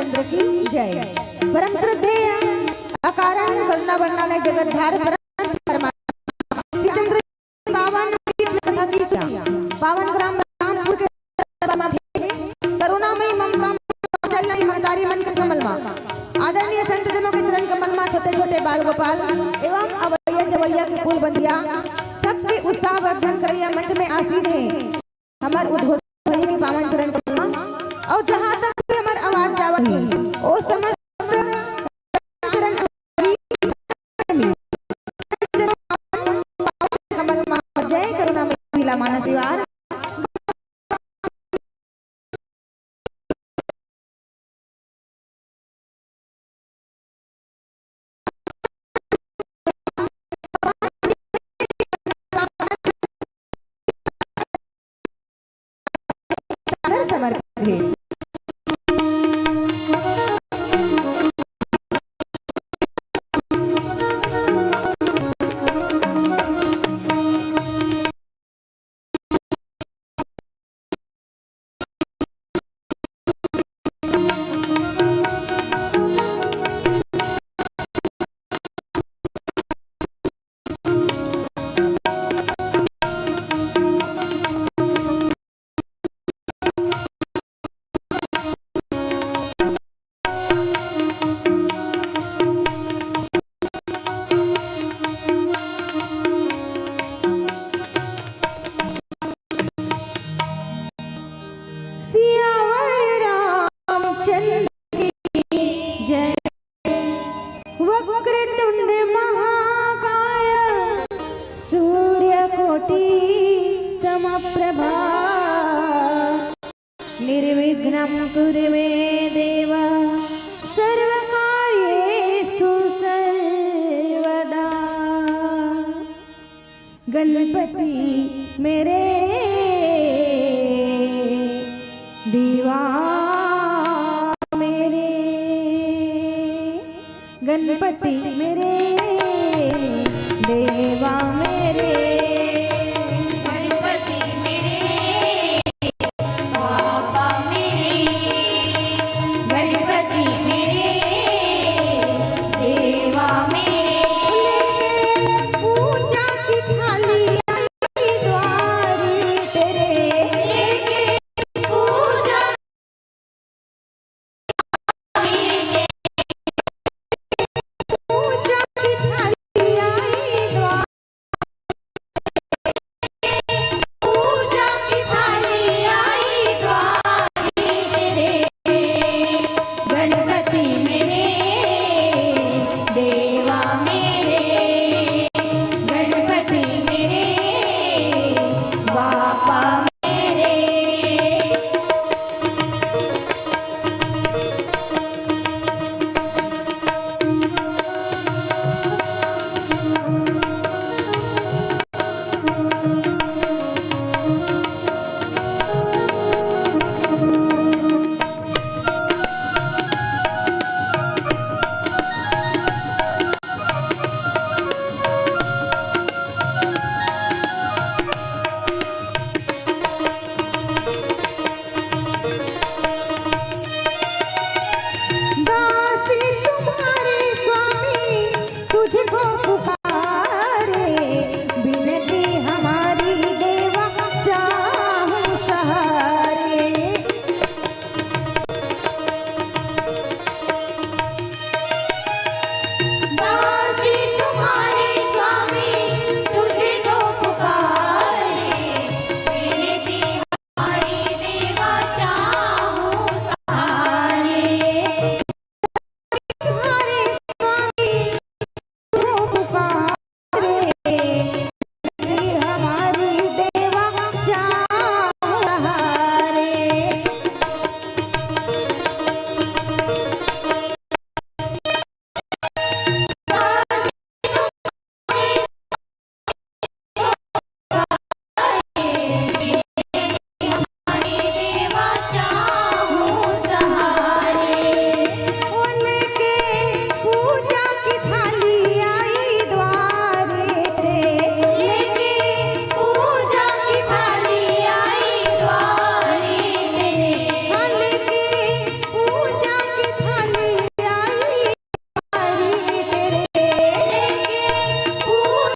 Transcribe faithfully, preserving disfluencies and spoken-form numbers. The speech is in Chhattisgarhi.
चंद्र की जय। परम श्रद्धेय अकारण करुणा वर्णालय जगत धार परम परमात्मा श्री चंद्र पावन पावन ग्राम रामपुर के करुणामयी ममता वात्सल्य महतारी मन के कमल मा आदरणीय संत जनों के चरण कमल मा छोटे छोटे बाल गोपाल एवं अवैया जवैया के फूल बंदिया सबके उत्साह वर्धन करैया मंच में आसीन हे। हमर उद्घोष भैया के पावन चरण कमल मा। और जहाँ तक भी हमर आवाज जावत हे, ओ समस्त चरण कमल मा। जय करुणा मिथिला मानस विहार। सादर समर्पित हे। सियावर रामचंद्र की जय। वक्रतुंड महाकाय सूर्यकोटि समप्रभा। निर्विघ्नं कुरु मे देव सर्वकार्येषु सर्वदा। गणपति मेरे देवा मेरे, गणपति मेरे